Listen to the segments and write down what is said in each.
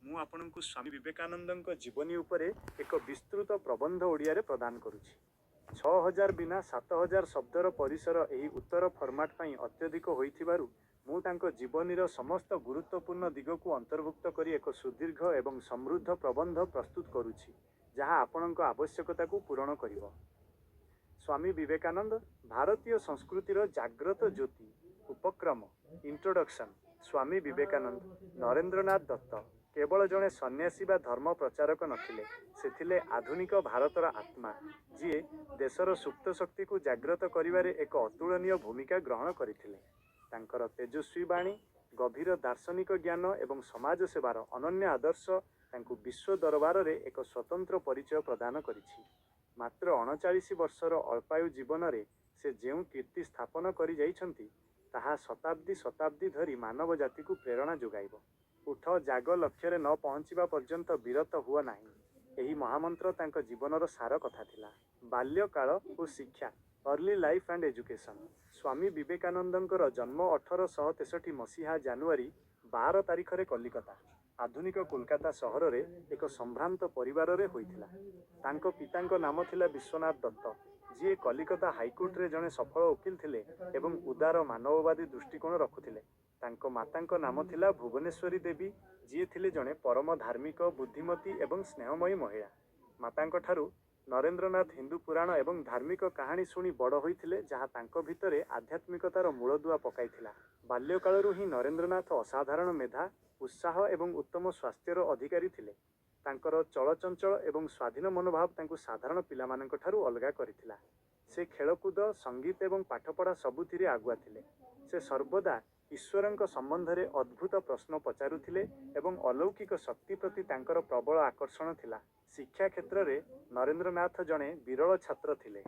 ମୁଁ ଆପଣଙ୍କୁ ସ୍ୱାମୀ ବିବେକାନନ୍ଦଙ୍କ ଜୀବନୀ ଉପରେ ଏକ ବିସ୍ତୃତ ପ୍ରବନ୍ଧ ଓଡ଼ିଆରେ ପ୍ରଦାନ କରୁଛି। 6000 ବିନା 7000 ଶବ୍ଦର ପରିସର ଏହି ଉତ୍ତର ଫର୍ମାଟ୍ ପାଇଁ ଅତ୍ୟଧିକ ହୋଇଥିବାରୁ, ମୁଁ ତାଙ୍କ ଜୀବନୀର ସମସ୍ତ ଗୁରୁତ୍ୱପୂର୍ଣ୍ଣ ଦିଗକୁ ଅନ୍ତର୍ଭୁକ୍ତ କରି ଏକ ସୁଦୀର୍ଘ ଏବଂ ସମୃଦ୍ଧ ପ୍ରବନ୍ଧ ପ୍ରସ୍ତୁତ କରୁଛି, ଯାହା ଆପଣଙ୍କ ଆବଶ୍ୟକତାକୁ ପୂରଣ କରିବ। ସ୍ୱାମୀ ବିବେକାନନ୍ଦ, ଭାରତୀୟ ସଂସ୍କୃତିର ଜାଗ୍ରତ ଜ୍ୟୋତି। ଉପକ୍ରମ, Introduction, Swami Vivekananda, Narendranath Dutt, କେବଳ ଜଣେ ସନ୍ନ୍ୟାସୀ ବା ଧର୍ମ ପ୍ରଚାରକ ନଥିଲେ, ସେ ଥିଲେ ଆଧୁନିକ ଭାରତର ଆତ୍ମା, ଯିଏ ଦେଶର ସୁପ୍ତ ଶକ୍ତିକୁ ଜାଗ୍ରତ କରିବାରେ ଏକ ଅତୁଳନୀୟ ଭୂମିକା ଗ୍ରହଣ କରିଥିଲେ। ତାଙ୍କର ତେଜସ୍ୱୀ ବାଣୀ, ଗଭୀର ଦାର୍ଶନିକ ଜ୍ଞାନ ଏବଂ ସମାଜ ସେବାର ଅନନ୍ୟ ଆଦର୍ଶ ତାଙ୍କୁ ବିଶ୍ୱ ଦରବାରରେ ଏକ ସ୍ୱତନ୍ତ୍ର ପରିଚୟ ପ୍ରଦାନ କରିଛି। ମାତ୍ର 39 ବର୍ଷର ଅଳ୍ପାୟୁ ଜୀବନରେ ସେ ଯେଉଁ କୀର୍ତ୍ତି ସ୍ଥାପନ କରିଯାଇଛନ୍ତି, ତାହା ଶତାବ୍ଦୀ ଶତାବ୍ଦୀ ଧରି ମାନବ ଜାତିକୁ ପ୍ରେରଣା ଯୋଗାଇବ। ଉଠ, ଜାଗ, ଲକ୍ଷ୍ୟରେ ନ ପହଞ୍ଚିବା ପର୍ଯ୍ୟନ୍ତ ବିରତ ହୁଅ ନାହିଁ, ଏହି ମହାମନ୍ତ୍ର ତାଙ୍କ ଜୀବନର ସାର କଥା ଥିଲା। ବାଲ୍ୟକାଳ ଓ ଶିକ୍ଷା, Early Life and Education, ସ୍ୱାମୀ ବିବେକାନନ୍ଦଙ୍କର ଜନ୍ମ 1863 ମସିହା ଜାନୁଆରୀ 12 ତାରିଖରେ କଲିକତା, ଆଧୁନିକ କୋଲକାତା ସହରରେ ଏକ ସମ୍ଭ୍ରାନ୍ତ ପରିବାରରେ ହୋଇଥିଲା। ତାଙ୍କ ପିତାଙ୍କ ନାମ ଥିଲା ବିଶ୍ୱନାଥ ଦତ୍ତ, ଯିଏ କଲିକତା ହାଇକୋର୍ଟରେ ଜଣେ ସଫଳ ଓକିଲ ଥିଲେ ଏବଂ ଉଦାର ମାନବବାଦୀ ଦୃଷ୍ଟିକୋଣ ରଖୁଥିଲେ। ତାଙ୍କ ମାତାଙ୍କ ନାମ ଥିଲା ଭୁବନେଶ୍ୱରୀ ଦେବୀ, ଯିଏ ଥିଲେ ଜଣେ ପରମ ଧାର୍ମିକ, ବୁଦ୍ଧିମତୀ ଏବଂ ସ୍ନେହମୟୀ ମହିଳା। ମାତାଙ୍କଠାରୁ ନରେନ୍ଦ୍ରନାଥ ହିନ୍ଦୁ ପୁରାଣ ଏବଂ ଧାର୍ମିକ କାହାଣୀ ଶୁଣି ବଡ଼ ହୋଇଥିଲେ, ଯାହା ତାଙ୍କ ଭିତରେ ଆଧ୍ୟାତ୍ମିକତାର ମୂଳଦୁଆ ପକାଇଥିଲା। ବାଲ୍ୟକାଳରୁ ହିଁ ନରେନ୍ଦ୍ରନାଥ ଅସାଧାରଣ ମେଧା, ଉତ୍ସାହ ଏବଂ ଉତ୍ତମ ସ୍ୱାସ୍ଥ୍ୟର ଅଧିକାରୀ ଥିଲେ। ତାଙ୍କର ଚଳଚଞ୍ଚଳ ଏବଂ ସ୍ୱାଧୀନ ମନୋଭାବ ତାଙ୍କୁ ସାଧାରଣ ପିଲାମାନଙ୍କଠାରୁ ଅଲଗା କରିଥିଲା। ସେ ଖେଳକୁଦ, ସଙ୍ଗୀତ ଏବଂ ପାଠପଢ଼ା ସବୁଥିରେ ଆଗୁଆ ଥିଲେ। ସେ ସର୍ବଦା ଈଶ୍ୱରଙ୍କ ସମ୍ବନ୍ଧରେ ଅଦ୍ଭୁତ ପ୍ରଶ୍ନ ପଚାରୁଥିଲେ ଏବଂ ଅଲୌକିକ ଶକ୍ତି ପ୍ରତି ତାଙ୍କର ପ୍ରବଳ ଆକର୍ଷଣ ଥିଲା। ଶିକ୍ଷା କ୍ଷେତ୍ରରେ ନରେନ୍ଦ୍ରନାଥ ଜଣେ ବିରଳ ଛାତ୍ର ଥିଲେ।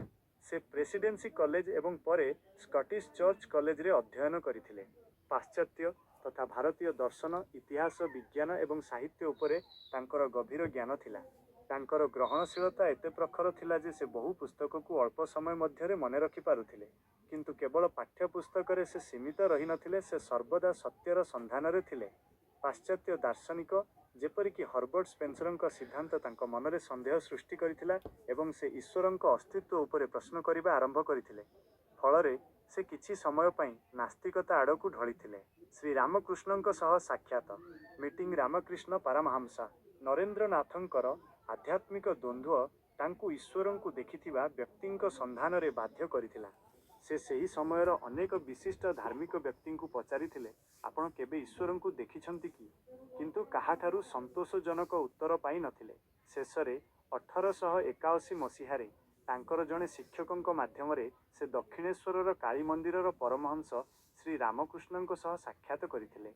ସେ ପ୍ରେସିଡେନ୍ସି କଲେଜ ଏବଂ ପରେ ସ୍କଟିଶ ଚର୍ଚ୍ଚ କଲେଜରେ ଅଧ୍ୟୟନ କରିଥିଲେ। ପାଶ୍ଚାତ୍ୟ ତଥା ଭାରତୀୟ ଦର୍ଶନ, ଇତିହାସ, ବିଜ୍ଞାନ ଏବଂ ସାହିତ୍ୟ ଉପରେ ତାଙ୍କର ଗଭୀର ଜ୍ଞାନ ଥିଲା। ତାଙ୍କର ଗ୍ରହଣଶୀଳତା ଏତେ ପ୍ରଖର ଥିଲା ଯେ ସେ ବହୁ ପୁସ୍ତକକୁ ଅଳ୍ପ ସମୟ ମଧ୍ୟରେ ମନେ ରଖିପାରୁଥିଲେ। କିନ୍ତୁ କେବଳ ପାଠ୍ୟପୁସ୍ତକରେ ସେ ସୀମିତ ରହିନଥିଲେ, ସେ ସର୍ବଦା ସତ୍ୟର ସନ୍ଧାନରେ ଥିଲେ। ପାଶ୍ଚାତ୍ୟ ଦାର୍ଶନିକ ଯେପରିକି ହର୍ବର୍ଟ ସ୍ପେନ୍ସରଙ୍କ ସିଦ୍ଧାନ୍ତ ତାଙ୍କ ମନରେ ସନ୍ଦେହ ସୃଷ୍ଟି କରିଥିଲା ଏବଂ ସେ ଈଶ୍ୱରଙ୍କ ଅସ୍ତିତ୍ୱ ଉପରେ ପ୍ରଶ୍ନ କରିବା ଆରମ୍ଭ କରିଥିଲେ। ଫଳରେ ସେ କିଛି ସମୟ ପାଇଁ ନାସ୍ତିକତା ଆଡ଼କୁ ଢଳିଥିଲେ। ଶ୍ରୀରାମକୃଷ୍ଣଙ୍କ ସହ ସାକ୍ଷାତ, Meeting Ramakrishna Paramahamsa, ନରେନ୍ଦ୍ରନାଥଙ୍କର ଆଧ୍ୟାତ୍ମିକ ଦ୍ୱନ୍ଦ୍ୱ ତାଙ୍କୁ ଈଶ୍ୱରଙ୍କୁ ଦେଖିଥିବା ବ୍ୟକ୍ତିଙ୍କ ସନ୍ଧାନରେ ବାଧ୍ୟ କରିଥିଲା। ସେ ସେହି ସମୟର ଅନେକ ବିଶିଷ୍ଟ ଧାର୍ମିକ ବ୍ୟକ୍ତିଙ୍କୁ ପଚାରିଥିଲେ, ଆପଣ କେବେ ଈଶ୍ୱରଙ୍କୁ ଦେଖିଛନ୍ତି କି? କିନ୍ତୁ କାହାଠାରୁ ସନ୍ତୋଷଜନକ ଉତ୍ତର ପାଇ ନଥିଲେ। ଶେଷରେ 1881 ମସିହାରେ ତାଙ୍କର ଜଣେ ଶିକ୍ଷକଙ୍କ ମାଧ୍ୟମରେ ସେ ଦକ୍ଷିଣେଶ୍ୱରର କାଳୀ ମନ୍ଦିରର ପରମହଂସ ଶ୍ରୀ ରାମକୃଷ୍ଣଙ୍କ ସହ ସାକ୍ଷାତ କରିଥିଲେ।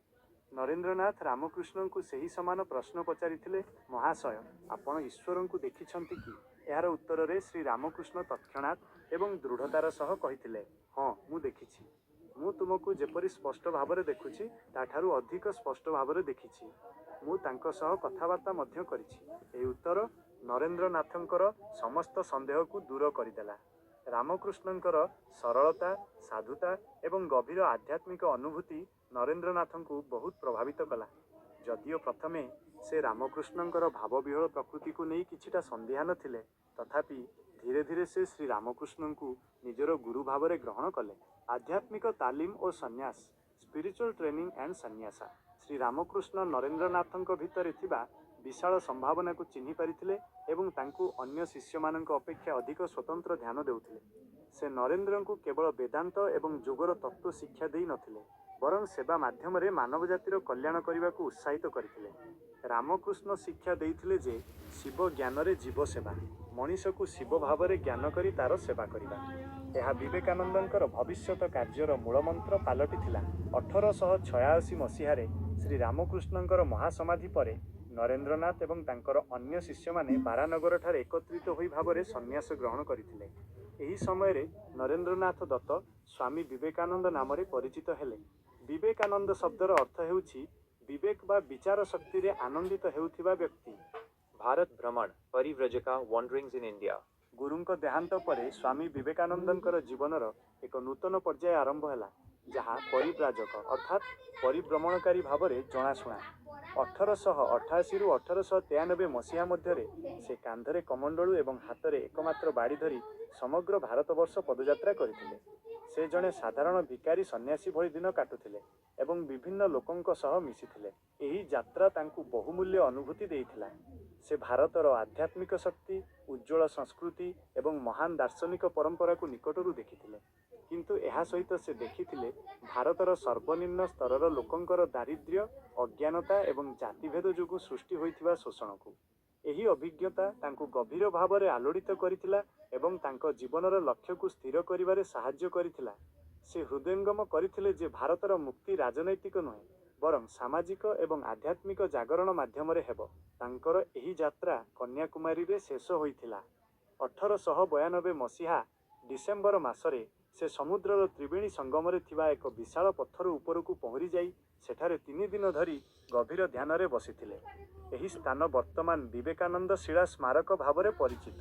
ନରେନ୍ଦ୍ରନାଥ ରାମକୃଷ୍ଣଙ୍କୁ ସେହି ସମାନ ପ୍ରଶ୍ନ ପଚାରିଥିଲେ, ମହାଶୟ, ଆପଣ ଈଶ୍ୱରଙ୍କୁ ଦେଖିଛନ୍ତି କି? ଏହାର ଉତ୍ତରରେ ଶ୍ରୀ ରାମକୃଷ୍ଣ ତତ୍କ୍ଷଣାତ୍ ଏବଂ ଦୃଢ଼ତାର ସହ କହିଥିଲେ, ହଁ, ମୁଁ ଦେଖିଛି। ମୁଁ ତୁମକୁ ଯେପରି ସ୍ପଷ୍ଟ ଭାବରେ ଦେଖୁଛି, ତା'ଠାରୁ ଅଧିକ ସ୍ପଷ୍ଟ ଭାବରେ ଦେଖିଛି। ମୁଁ ତାଙ୍କ ସହ କଥାବାର୍ତ୍ତା ମଧ୍ୟ କରିଛି। ଏହି ଉତ୍ତର ନରେନ୍ଦ୍ରନାଥଙ୍କର ସମସ୍ତ ସନ୍ଦେହକୁ ଦୂର କରିଦେଲା। ରାମକୃଷ୍ଣଙ୍କର ସରଳତା, ସାଧୁତା ଏବଂ ଗଭୀର ଆଧ୍ୟାତ୍ମିକ ଅନୁଭୂତି ନରେନ୍ଦ୍ରନାଥଙ୍କୁ ବହୁତ ପ୍ରଭାବିତ କଲା। ଯଦିଓ ପ୍ରଥମେ ସେ ରାମକୃଷ୍ଣଙ୍କର ଭାବବିହ୍ୱଳ ପ୍ରକୃତିକୁ ନେଇ କିଛିଟା ସନ୍ଦିହାନ ଥିଲେ, ତଥାପି ଧୀରେ ଧୀରେ ସେ ଶ୍ରୀ ରାମକୃଷ୍ଣଙ୍କୁ ନିଜର ଗୁରୁ ଭାବରେ ଗ୍ରହଣ କଲେ। ଆଧ୍ୟାତ୍ମିକ ତାଲିମ ଓ ସନ୍ନ୍ୟାସ, Spiritual Training and Sannyasa, Shri Ramakrishna ନରେନ୍ଦ୍ରନାଥଙ୍କ ଭିତରେ ଥିବା ବିଶାଳ ସମ୍ଭାବନାକୁ ଚିହ୍ନି ପାରିଥିଲେ ଏବଂ ତାଙ୍କୁ ଅନ୍ୟ ଶିଷ୍ୟମାନଙ୍କ ଅପେକ୍ଷା ଅଧିକ ସ୍ୱତନ୍ତ୍ର ଧ୍ୟାନ ଦେଉଥିଲେ। ସେ ନରେନ୍ଦ୍ରଙ୍କୁ କେବଳ ବେଦାନ୍ତ ଏବଂ ଯୋଗର ତତ୍ତ୍ୱ ଶିକ୍ଷା ଦେଇ ନଥିଲେ, ବରଂ ସେବା ମାଧ୍ୟମରେ ମାନବ ଜାତିର କଲ୍ୟାଣ କରିବାକୁ ଉତ୍ସାହିତ କରିଥିଲେ। ରାମକୃଷ୍ଣ ଶିକ୍ଷା ଦେଇଥିଲେ ଯେ ଶିବ ଜ୍ଞାନରେ ଜୀବ ସେବା, ମଣିଷକୁ ଶିବ ଭାବରେ ଜ୍ଞାନ କରି ତାର ସେବା କରିବା। ଏହା ବିବେକାନନ୍ଦଙ୍କର ଭବିଷ୍ୟତ କାର୍ଯ୍ୟର ମୂଳମନ୍ତ୍ର ପାଲଟିଥିଲା। 1886 ମସିହାରେ ଶ୍ରୀ ରାମକୃଷ୍ଣଙ୍କର ମହାସମାଧି ପରେ ନରେନ୍ଦ୍ରନାଥ ଏବଂ ତାଙ୍କର ଅନ୍ୟ ଶିଷ୍ୟମାନେ ବାରାନଗରଠାରେ ଏକତ୍ରିତ ହୋଇ ଭାବରେ ସନ୍ନ୍ୟାସ ଗ୍ରହଣ କରିଥିଲେ। ଏହି ସମୟରେ ନରେନ୍ଦ୍ରନାଥ ଦତ୍ତ ସ୍ୱାମୀ ବିବେକାନନ୍ଦ ନାମରେ ପରିଚିତ ହେଲେ। ବିବେକାନନ୍ଦ ଶବ୍ଦର ଅର୍ଥ ହେଉଛି ବିବେକ ବା ବିଚାର ଶକ୍ତିରେ ଆନନ୍ଦିତ ହେଉଥିବା ବ୍ୟକ୍ତି। Bharat Bhraman, Parivrajaka Wanderings in India. ଗୁରୁଙ୍କ ଦେହାନ୍ତ ପରେ ସ୍ୱାମୀ ବିବେକାନନ୍ଦଙ୍କର ଜୀବନର ଏକ ନୂତନ ପର୍ଯ୍ୟାୟ ଆରମ୍ଭ ହେଲା, ଯାହା ପରିବ୍ରାଜକ ଅର୍ଥାତ୍ ପରିଭ୍ରମଣକାରୀ ଭାବରେ ଜଣାଶୁଣା। 1888ରୁ 1893 ମସିହା ମଧ୍ୟରେ ସେ କାନ୍ଧରେ କମଣ୍ଡଳୁ ଏବଂ ହାତରେ ଏକମାତ୍ର ବାଡ଼ି ଧରି ସମଗ୍ର ଭାରତବର୍ଷ ପଦଯାତ୍ରା କରିଥିଲେ। ସେ ଜଣେ ସାଧାରଣ ଭିକାରୀ ସନ୍ନ୍ୟାସୀ ଭଳି ଦିନ କାଟୁଥିଲେ ଏବଂ ବିଭିନ୍ନ ଲୋକଙ୍କ ସହ ମିଶିଥିଲେ। ଏହି ଯାତ୍ରା ତାଙ୍କୁ ବହୁମୂଲ୍ୟ ଅନୁଭୂତି ଦେଇଥିଲା। ସେ ଭାରତର ଆଧ୍ୟାତ୍ମିକ ଶକ୍ତି, ଉଜ୍ଜ୍ୱଳ ସଂସ୍କୃତି ଏବଂ ମହାନ ଦାର୍ଶନିକ ପରମ୍ପରାକୁ ନିକଟରୁ ଦେଖିଥିଲେ। କିନ୍ତୁ ଏହା ସହିତ ସେ ଦେଖିଥିଲେ ଭାରତର ସର୍ବନିମ୍ନ ସ୍ତରର ଲୋକଙ୍କର ଦାରିଦ୍ର୍ୟ, ଅଜ୍ଞାନତା ଏବଂ ଜାତିଭେଦ ଯୋଗୁଁ ସୃଷ୍ଟି ହୋଇଥିବା ଶୋଷଣକୁ। ଏହି ଅଭିଜ୍ଞତା ତାଙ୍କୁ ଗଭୀର ଭାବରେ ଆଲୋଡ଼ିତ କରିଥିଲା ଏବଂ ତାଙ୍କ ଜୀବନର ଲକ୍ଷ୍ୟକୁ ସ୍ଥିର କରିବାରେ ସାହାଯ୍ୟ କରିଥିଲା। ସେ ହୃଦୟଙ୍ଗମ କରିଥିଲେ ଯେ ଭାରତର ମୁକ୍ତି ରାଜନୈତିକ ନୁହେଁ, ବରଂ ସାମାଜିକ ଏବଂ ଆଧ୍ୟାତ୍ମିକ ଜାଗରଣ ମାଧ୍ୟମରେ ହେବ। ତାଙ୍କର ଏହି ଯାତ୍ରା କନ୍ୟାକୁମାରୀରେ ଶେଷ ହୋଇଥିଲା। 1892 ମସିହା ଡିସେମ୍ବର ମାସରେ ସେ ସମୁଦ୍ରର ତ୍ରିବେଣୀ ସଙ୍ଗମରେ ଥିବା ଏକ ବିଶାଳ ପଥର ଉପରକୁ ପହଁରି ଯାଇ ସେଠାରେ 3 ଦିନ ଧରି ଗଭୀର ଧ୍ୟାନରେ ବସିଥିଲେ। ଏହି ସ୍ଥାନ ବର୍ତ୍ତମାନ ବିବେକାନନ୍ଦ ଶିଳା ସ୍ମାରକ ଭାବରେ ପରିଚିତ।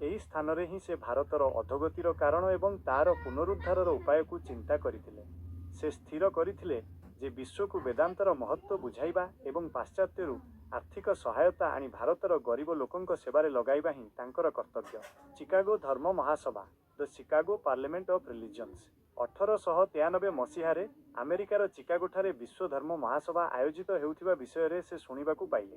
ଏହି ସ୍ଥାନରେ ହିଁ ସେ ଭାରତର ଅଧୋଗତିର କାରଣ ଏବଂ ତା'ର ପୁନରୁଦ୍ଧାରର ଉପାୟକୁ ଚିନ୍ତା କରିଥିଲେ। ସେ ସ୍ଥିର କରିଥିଲେ ଯେ ବିଶ୍ୱକୁ ବେଦାନ୍ତର ମହତ୍ତ୍ୱ ବୁଝାଇବା ଏବଂ ପାଶ୍ଚାତ୍ୟରୁ ଆର୍ଥିକ ସହାୟତା ଆଣି ଭାରତର ଗରିବ ଲୋକଙ୍କ ସେବାରେ ଲଗାଇବା ହିଁ ତାଙ୍କର କର୍ତ୍ତବ୍ୟ। ଚିକାଗୋ ଧର୍ମ ମହାସଭା, The Chicago Parliament of Religions। 1893 ମସିହାରେ ଆମେରିକାର ଚିକାଗୋଠାରେ ବିଶ୍ୱ ଧର୍ମ ମହାସଭା ଆୟୋଜିତ ହେଉଥିବା ବିଷୟରେ ସେ ଶୁଣିବାକୁ ପାଇଲେ।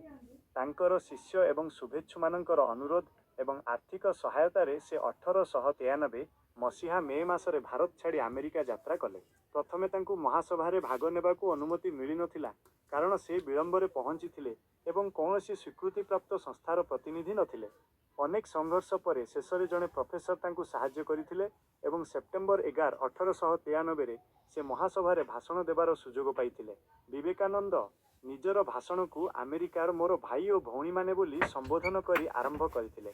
ତାଙ୍କର ଶିଷ୍ୟ ଏବଂ ଶୁଭେଚ୍ଛୁମାନଙ୍କର ଅନୁରୋଧ ଏବଂ ଆର୍ଥିକ ସହାୟତାରେ ସେ 1893 ମସିହା ମେ ମାସରେ ଭାରତ ଛାଡ଼ି ଆମେରିକା ଯାତ୍ରା କଲେ। ପ୍ରଥମେ ତାଙ୍କୁ ମହାସଭାରେ ଭାଗ ନେବାକୁ ଅନୁମତି ମିଳିନଥିଲା, କାରଣ ସେ ବିଳମ୍ବରେ ପହଞ୍ଚିଥିଲେ ଏବଂ କୌଣସି ସ୍ୱୀକୃତିପ୍ରାପ୍ତ ସଂସ୍ଥାର ପ୍ରତିନିଧି ନଥିଲେ। ଅନେକ ସଂଘର୍ଷ ପରେ ଶେଷରେ ଜଣେ ପ୍ରଫେସର ତାଙ୍କୁ ସାହାଯ୍ୟ କରିଥିଲେ ଏବଂ ସେପ୍ଟେମ୍ବର 11, 1893ରେ ସେ ମହାସଭାରେ ଭାଷଣ ଦେବାର ସୁଯୋଗ ପାଇଥିଲେ। ବିବେକାନନ୍ଦ ନିଜର ଭାଷଣକୁ "ଆମେରିକାର ମୋର ଭାଇ ଓ ଭଉଣୀମାନେ" ବୋଲି ସମ୍ବୋଧନ କରି ଆରମ୍ଭ କରିଥିଲେ।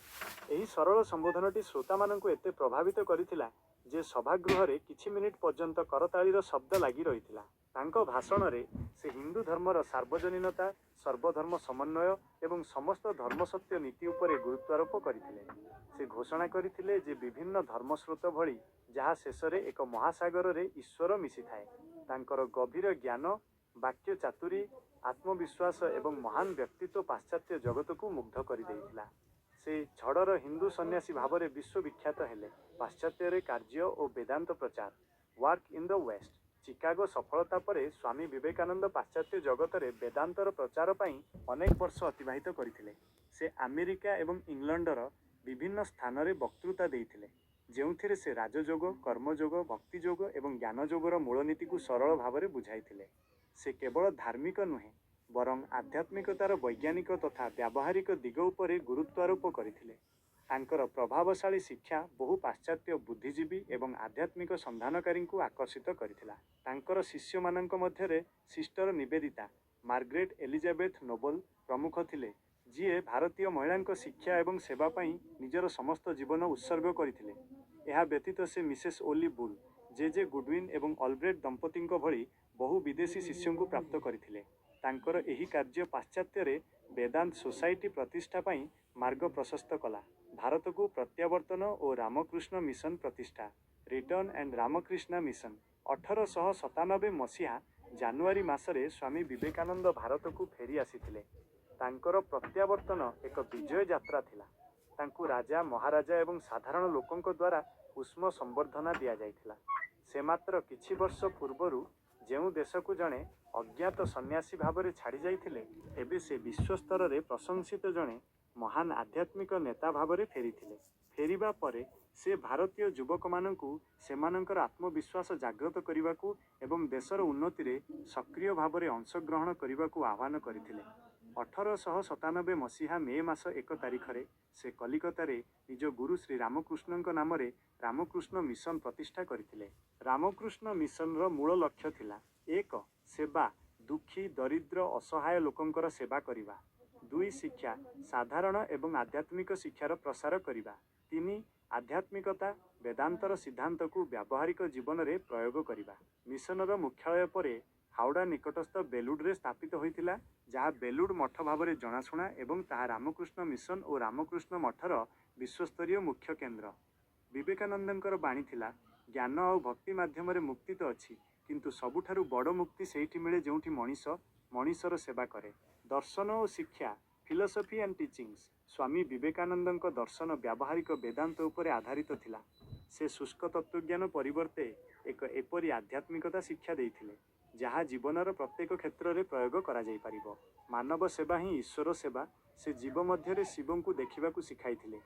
ଏହି ସରଳ ସମ୍ବୋଧନଟି ଶ୍ରୋତାମାନଙ୍କୁ ଏତେ ପ୍ରଭାବିତ କରିଥିଲା ଯେ ସଭାଗୃହରେ କିଛି ମିନିଟ୍ ପର୍ଯ୍ୟନ୍ତ କରତାଳିର ଶବ୍ଦ ଲାଗି ରହିଥିଲା। ତାଙ୍କ ଭାଷଣରେ ସେ ହିନ୍ଦୁ ଧର୍ମର ସାର୍ବଜନୀନତା, ସର୍ବଧର୍ମ ସମନ୍ୱୟ ଏବଂ ସମସ୍ତ ଧର୍ମସତ୍ୟ ନୀତି ଉପରେ ଗୁରୁତ୍ୱାରୋପ କରିଥିଲେ। ସେ ଘୋଷଣା କରିଥିଲେ ଯେ ବିଭିନ୍ନ ଧର୍ମସ୍ରୋତ ଭଳି, ଯାହା ଶେଷରେ ଏକ ମହାସାଗରରେ ଈଶ୍ୱର ମିଶିଥାଏ। ତାଙ୍କର ଗଭୀର ଜ୍ଞାନ, ବାକ୍ୟ ଚାତୁରୀ, ଆତ୍ମବିଶ୍ୱାସ ଏବଂ ମହାନ ବ୍ୟକ୍ତିତ୍ୱ ପାଶ୍ଚାତ୍ୟ ଜଗତକୁ ମୁଗ୍ଧ କରିଦେଇଥିଲା। ସେ ଝଡ଼ର ହିନ୍ଦୁ ସନ୍ନ୍ୟାସୀ ଭାବରେ ବିଶ୍ୱବିଖ୍ୟାତ ହେଲେ। ପାଶ୍ଚାତ୍ୟରେ କାର୍ଯ୍ୟ ଓ ବେଦାନ୍ତ ପ୍ରଚାର, Work in the West। Chicago ସଫଳତା ପରେ ସ୍ୱାମୀ ବିବେକାନନ୍ଦ ପାଶ୍ଚାତ୍ୟ ଜଗତରେ ବେଦାନ୍ତର ପ୍ରଚାର ପାଇଁ ଅନେକ ବର୍ଷ ଅତିବାହିତ କରିଥିଲେ। ସେ ଆମେରିକା ଏବଂ ଇଂଲଣ୍ଡର ବିଭିନ୍ନ ସ୍ଥାନରେ ବକ୍ତୃତା ଦେଇଥିଲେ, ଯେଉଁଥିରେ ସେ ରାଜଯୋଗ, କର୍ମଯୋଗ, ଭକ୍ତିଯୋଗ ଏବଂ ଜ୍ଞାନଯୋଗର ମୂଳନୀତିକୁ ସରଳ ଭାବରେ ବୁଝାଇଥିଲେ। ସେ କେବଳ ଧାର୍ମିକ ନୁହେଁ, ବରଂ ଆଧ୍ୟାତ୍ମିକତାର ବୈଜ୍ଞାନିକ ତଥା ବ୍ୟାବହାରିକ ଦିଗ ଉପରେ ଗୁରୁତ୍ୱାରୋପ କରିଥିଲେ। ତାଙ୍କର ପ୍ରଭାବଶାଳୀ ଶିକ୍ଷା ବହୁ ପାଶ୍ଚାତ୍ୟ ବୁଦ୍ଧିଜୀବୀ ଏବଂ ଆଧ୍ୟାତ୍ମିକ ସନ୍ଧାନକାରୀଙ୍କୁ ଆକର୍ଷିତ କରିଥିଲା। ତାଙ୍କର ଶିଷ୍ୟମାନଙ୍କ ମଧ୍ୟରେ ସିଷ୍ଟର ନିବେଦିତା, ମାର୍ଗ୍ରେଟ ଏଲିଜାବେଥ ନୋବଲ ପ୍ରମୁଖ ଥିଲେ, ଯିଏ ଭାରତୀୟ ମହିଳାଙ୍କ ଶିକ୍ଷା ଏବଂ ସେବା ପାଇଁ ନିଜର ସମସ୍ତ ଜୀବନ ଉତ୍ସର୍ଗ କରିଥିଲେ। ଏହା ବ୍ୟତୀତ ସେ ମିସେସ୍ ଓଲି ବୁଲ୍, ଜେ ଜେ ଗୁଡୱିନ୍ ଏବଂ ଅଲବ୍ରେଟ୍ ଦମ୍ପତିଙ୍କ ଭଳି ବହୁ ବିଦେଶୀ ଶିଷ୍ୟଙ୍କୁ ପ୍ରାପ୍ତ କରିଥିଲେ। ତାଙ୍କର ଏହି କାର୍ଯ୍ୟ ପାଶ୍ଚାତ୍ୟରେ ବେଦାନ୍ତ ସୋସାଇଟି ପ୍ରତିଷ୍ଠା ପାଇଁ ମାର୍ଗ ପ୍ରଶସ୍ତ କଲା। ଭାରତକୁ ପ୍ରତ୍ୟାବର୍ତ୍ତନ ଓ ରାମକୃଷ୍ଣ ମିଶନ ପ୍ରତିଷ୍ଠା, Return and Ramakrishna Mission। 1897 ମସିହା ଜାନୁଆରୀ ମାସରେ ସ୍ୱାମୀ ବିବେକାନନ୍ଦ ଭାରତକୁ ଫେରି ଆସିଥିଲେ। ତାଙ୍କର ପ୍ରତ୍ୟାବର୍ତ୍ତନ ଏକ ବିଜୟ ଯାତ୍ରା ଥିଲା। ତାଙ୍କୁ ରାଜା, ମହାରାଜା ଏବଂ ସାଧାରଣ ଲୋକଙ୍କ ଦ୍ୱାରା ଉଷ୍ମ ସମ୍ବର୍ଦ୍ଧନା ଦିଆଯାଇଥିଲା। ସେ ମାତ୍ର କିଛି ବର୍ଷ ପୂର୍ବରୁ ଯେଉଁ ଦେଶକୁ ଜଣେ ଅଜ୍ଞାତ ସନ୍ନ୍ୟାସୀ ଭାବରେ ଛାଡ଼ି ଯାଇଥିଲେ, ଏବେ ସେ ବିଶ୍ୱସ୍ତରରେ ପ୍ରଶଂସିତ ଜଣେ ମହାନ ଆଧ୍ୟାତ୍ମିକ ନେତା ଭାବରେ ଫେରିଥିଲେ। ଫେରିବା ପରେ ସେ ଭାରତୀୟ ଯୁବକମାନଙ୍କୁ ସେମାନଙ୍କର ଆତ୍ମବିଶ୍ୱାସ ଜାଗ୍ରତ କରିବାକୁ ଏବଂ ଦେଶର ଉନ୍ନତିରେ ସକ୍ରିୟ ଭାବରେ ଅଂଶଗ୍ରହଣ କରିବାକୁ ଆହ୍ୱାନ କରିଥିଲେ। 1897 ମସିହା ମେ ମାସ 1 ତାରିଖରେ ସେ କଲିକତାରେ ନିଜ ଗୁରୁ ଶ୍ରୀ ରାମକୃଷ୍ଣଙ୍କ ନାମରେ ରାମକୃଷ୍ଣ ମିଶନ ପ୍ରତିଷ୍ଠା କରିଥିଲେ। ରାମକୃଷ୍ଣ ମିଶନର ମୂଳ ଲକ୍ଷ୍ୟ ଥିଲା: 1. ସେବା, ଦୁଃଖୀ, ଦରିଦ୍ର, ଅସହାୟ ଲୋକଙ୍କର ସେବା କରିବା। 2. ଶିକ୍ଷା, ସାଧାରଣ ଏବଂ ଆଧ୍ୟାତ୍ମିକ ଶିକ୍ଷାର ପ୍ରସାର କରିବା। 3. ଆଧ୍ୟାତ୍ମିକତା, ବେଦାନ୍ତର ସିଦ୍ଧାନ୍ତକୁ ବ୍ୟାବହାରିକ ଜୀବନରେ ପ୍ରୟୋଗ କରିବା। ମିଶନର ମୁଖ୍ୟାଳୟ ପରେ ହାୱଡ଼ା ନିକଟସ୍ଥ ବେଲୁଡ଼ରେ ସ୍ଥାପିତ ହୋଇଥିଲା, ଯାହା ବେଲୁଡ଼ ମଠ ଭାବରେ ଜଣାଶୁଣା ଏବଂ ତାହା ରାମକୃଷ୍ଣ ମିଶନ ଓ ରାମକୃଷ୍ଣ ମଠର ବିଶ୍ୱସ୍ତରୀୟ ମୁଖ୍ୟ କେନ୍ଦ୍ର। ବିବେକାନନ୍ଦଙ୍କର ବାଣୀ ଥିଲା, ଜ୍ଞାନ ଆଉ ଭକ୍ତି ମାଧ୍ୟମରେ ମୁକ୍ତି ତ ଅଛି, କିନ୍ତୁ ସବୁଠାରୁ ବଡ଼ ମୁକ୍ତି ସେଇଠି ମିଳେ ଯେଉଁଠି ମଣିଷ ମଣିଷର ସେବା କରେ। ଦର୍ଶନ ଓ ଶିକ୍ଷା, Philosophy and Teachings, ସ୍ୱାମୀ ବିବେକାନନ୍ଦଙ୍କ ଦର୍ଶନ ବ୍ୟାବହାରିକ ବେଦାନ୍ତ ଉପରେ ଆଧାରିତ ଥିଲା। ସେ ଶୁଷ୍କ ତତ୍ତ୍ୱଜ୍ଞାନ ପରିବର୍ତ୍ତେ ଏକ ଏପରି ଆଧ୍ୟାତ୍ମିକତା ଶିକ୍ଷା ଦେଇଥିଲେ, ଯାହା ଜୀବନର ପ୍ରତ୍ୟେକ କ୍ଷେତ୍ରରେ ପ୍ରୟୋଗ କରାଯାଇପାରିବ। ମାନବ ସେବା ହିଁ ଈଶ୍ୱର ସେବା, ସେ ଜୀବ ମଧ୍ୟରେ ଶିବଙ୍କୁ ଦେଖିବାକୁ ଶିଖାଇଥିଲେ।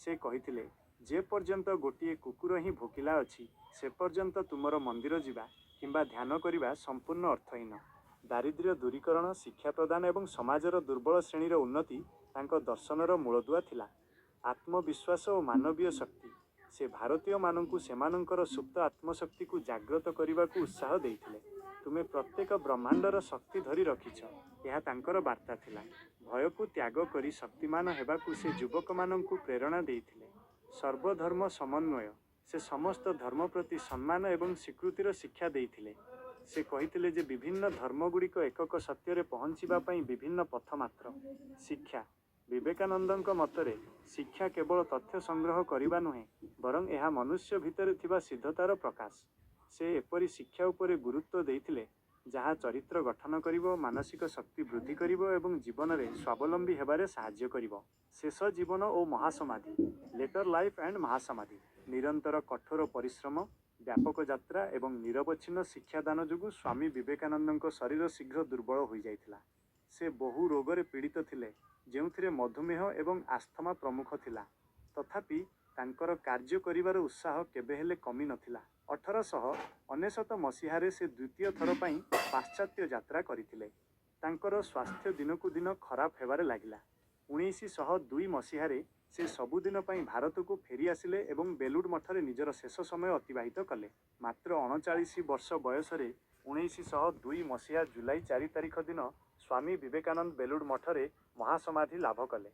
ସେ କହିଥିଲେ, ଯେପର୍ଯ୍ୟନ୍ତ ଗୋଟିଏ କୁକୁର ହିଁ ଭୋକିଲା ଅଛି, ସେପର୍ଯ୍ୟନ୍ତ ତୁମର ମନ୍ଦିର ଯିବା କିମ୍ବା ଧ୍ୟାନ କରିବା ସମ୍ପୂର୍ଣ୍ଣ ଅର୍ଥହୀନ। ଦାରିଦ୍ର୍ୟ ଦୂରୀକରଣ, ଶିକ୍ଷା ପ୍ରଦାନ ଏବଂ ସମାଜର ଦୁର୍ବଳ ଶ୍ରେଣୀର ଉନ୍ନତି ତାଙ୍କ ଦର୍ଶନର ମୂଳଦୁଆ ଥିଲା। ଆତ୍ମବିଶ୍ୱାସ ଓ ମାନବୀୟ ଶକ୍ତି, ସେ ଭାରତୀୟମାନଙ୍କୁ ସେମାନଙ୍କର ସୁପ୍ତ ଆତ୍ମଶକ୍ତିକୁ ଜାଗ୍ରତ କରିବାକୁ ଉତ୍ସାହ ଦେଇଥିଲେ। ତୁମେ ପ୍ରତ୍ୟେକ ବ୍ରହ୍ମାଣ୍ଡର ଶକ୍ତି ଧରି ରଖିଛ, ଏହା ତାଙ୍କର ବାର୍ତ୍ତା ଥିଲା। ଭୟକୁ ତ୍ୟାଗ କରି ଶକ୍ତିମାନ ହେବାକୁ ସେ ଯୁବକମାନଙ୍କୁ ପ୍ରେରଣା ଦେଇଥିଲେ। ସର୍ବଧର୍ମ ସମନ୍ୱୟ, ସେ ସମସ୍ତ ଧର୍ମ ପ୍ରତି ସମ୍ମାନ ଏବଂ ସ୍ୱୀକୃତିର ଶିକ୍ଷା ଦେଇଥିଲେ। ସେ କହିଥିଲେ ଯେ ବିଭିନ୍ନ ଧର୍ମଗୁଡ଼ିକ ଏକକ ସତ୍ୟରେ ପହଞ୍ଚିବା ପାଇଁ ବିଭିନ୍ନ ପଥ ମାତ୍ର। ଶିକ୍ଷା, ବିବେକାନନ୍ଦଙ୍କ ମତରେ ଶିକ୍ଷା କେବଳ ତଥ୍ୟ ସଂଗ୍ରହ କରିବା ନୁହେଁ, ବରଂ ଏହା ମନୁଷ୍ୟ ଭିତରେ ଥିବା ସିଦ୍ଧତାର ପ୍ରକାଶ। ସେ ଏପରି ଶିକ୍ଷା ଉପରେ ଗୁରୁତ୍ୱ ଦେଇଥିଲେ ଯାହା ଚରିତ୍ର ଗଠନ କରିବ, ମାନସିକ ଶକ୍ତି ବୃଦ୍ଧି କରିବ ଏବଂ ଜୀବନରେ ସ୍ୱାବଲମ୍ବୀ ହେବାରେ ସାହାଯ୍ୟ କରିବ। ଶେଷ ଜୀବନ ଓ ମହାସମାଧି, Later Life and Mahasamadhi, ନିରନ୍ତର କଠୋର ପରିଶ୍ରମ, ବ୍ୟାପକ ଯାତ୍ରା ଏବଂ ନିରବଚ୍ଛିନ୍ନ ଶିକ୍ଷାଦାନ ଯୋଗୁଁ ସ୍ୱାମୀ ବିବେକାନନ୍ଦଙ୍କ ଶରୀର ଶୀଘ୍ର ଦୁର୍ବଳ ହୋଇଯାଇଥିଲା। ସେ ବହୁ ରୋଗରେ ପୀଡ଼ିତ ଥିଲେ, ଯେଉଁଥିରେ ମଧୁମେହ ଏବଂ ଆସ୍ଥମା ପ୍ରମୁଖ ଥିଲା। ତଥାପି, ତାଙ୍କର କାର୍ଯ୍ୟ କରିବାର ଉତ୍ସାହ କେବେହେଲେ କମି ନଥିଲା। 1899 ମସିହାରେ ସେ ଦ୍ୱିତୀୟ ଥର ପାଇଁ ପାଶ୍ଚାତ୍ୟ ଯାତ୍ରା କରିଥିଲେ। ତାଙ୍କର ସ୍ୱାସ୍ଥ୍ୟ ଦିନକୁ ଦିନ ଖରାପ ହେବାରେ ଲାଗିଲା। 1902 ମସିହାରେ ସେ ସବୁଦିନ ପାଇଁ ଭାରତକୁ ଫେରିଆସିଲେ ଏବଂ ବେଲୁଡ଼ ମଠରେ ନିଜର ଶେଷ ସମୟ ଅତିବାହିତ କଲେ। ମାତ୍ର 39 ବର୍ଷ ବୟସରେ 1902 ମସିହା ଜୁଲାଇ 4 ତାରିଖ ଦିନ ସ୍ୱାମୀ ବିବେକାନନ୍ଦ ବେଲୁଡ଼ ମଠରେ ମହାସମାଧି ଲାଭ କଲେ।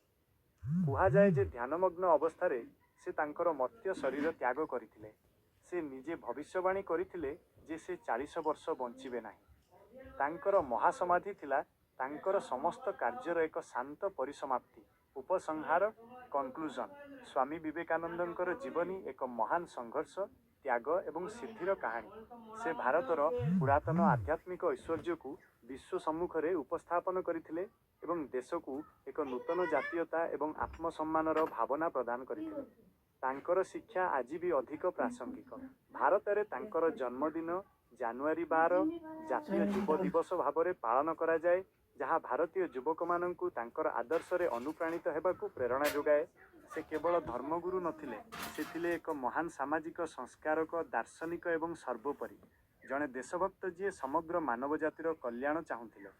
କୁହାଯାଏ ଯେ ଧ୍ୟାନମଗ୍ନ ଅବସ୍ଥାରେ ସେ ତାଙ୍କର ମର୍ତ୍ତ୍ୟ ଶରୀର ତ୍ୟାଗ କରିଥିଲେ। ସେ ନିଜେ ଭବିଷ୍ୟବାଣୀ କରିଥିଲେ ଯେ ସେ 40 ବର୍ଷ ବଞ୍ଚିବେ ନାହିଁ। ତାଙ୍କର ମହାସମାଧି ଥିଲା ତାଙ୍କର ସମସ୍ତ କାର୍ଯ୍ୟର ଏକ ଶାନ୍ତ ପରିସମାପ୍ତି। ଉପସଂହାର, Conclusion, ସ୍ୱାମୀ ବିବେକାନନ୍ଦଙ୍କର ଜୀବନୀ ଏକ ମହାନ ସଂଘର୍ଷ, ତ୍ୟାଗ ଏବଂ ସିଦ୍ଧିର କାହାଣୀ। ସେ ଭାରତର ପୁରାତନ ଆଧ୍ୟାତ୍ମିକ ଐଶ୍ୱର୍ଯ୍ୟକୁ ବିଶ୍ୱ ସମ୍ମୁଖରେ ଉପସ୍ଥାପନ କରିଥିଲେ ଏବଂ ଦେଶକୁ ଏକ ନୂତନ ଜାତୀୟତା ଏବଂ ଆତ୍ମସମ୍ମାନର ଭାବନା ପ୍ରଦାନ କରିଥିଲେ। ତାଙ୍କର ଶିକ୍ଷା ଆଜି ବି ଅଧିକ ପ୍ରାସଙ୍ଗିକ। ଭାରତରେ ତାଙ୍କର ଜନ୍ମଦିନ, ଜାନୁଆରୀ 12, ଜାତୀୟ ଯୁବ ଦିବସ ଭାବରେ ପାଳନ କରାଯାଏ, ଯାହା ଭାରତୀୟ ଯୁବକମାନଙ୍କୁ ତାଙ୍କର ଆଦର୍ଶରେ ଅନୁପ୍ରାଣିତ ହେବାକୁ ପ୍ରେରଣା ଯୋଗାଏ। ସେ କେବଳ ଧର୍ମଗୁରୁ ନଥିଲେ, ସେ ଥିଲେ ଏକ ମହାନ ସାମାଜିକ ସଂସ୍କାରକ, ଦାର୍ଶନିକ ଏବଂ ସର୍ବୋପରି, ଜଣେ ଦେଶଭକ୍ତ ଯିଏ ସମଗ୍ର ମାନବ ଜାତିର କଲ୍ୟାଣ ଚାହୁଁଥିଲେ।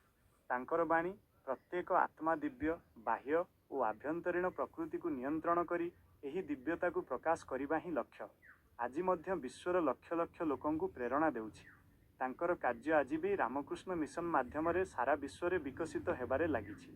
ତାଙ୍କର ବାଣୀ, ପ୍ରତ୍ୟେକ ଆତ୍ମା ଦିବ୍ୟ, ବାହ୍ୟ ଓ ଆଭ୍ୟନ୍ତରୀଣ ପ୍ରକୃତିକୁ ନିୟନ୍ତ୍ରଣ କରି ଏହି ଦିବ୍ୟତାକୁ ପ୍ରକାଶ କରିବା ହିଁ ଲକ୍ଷ୍ୟ, ଆଜି ମଧ୍ୟ ବିଶ୍ୱର ଲକ୍ଷ ଲକ୍ଷ ଲୋକଙ୍କୁ ପ୍ରେରଣା ଦେଉଛି। ତାଙ୍କର କାର୍ଯ୍ୟ ଆଜି ବି ରାମକୃଷ୍ଣ ମିଶନ ମାଧ୍ୟମରେ ସାରା ବିଶ୍ୱରେ ବିକଶିତ ହେବାରେ ଲାଗିଛି।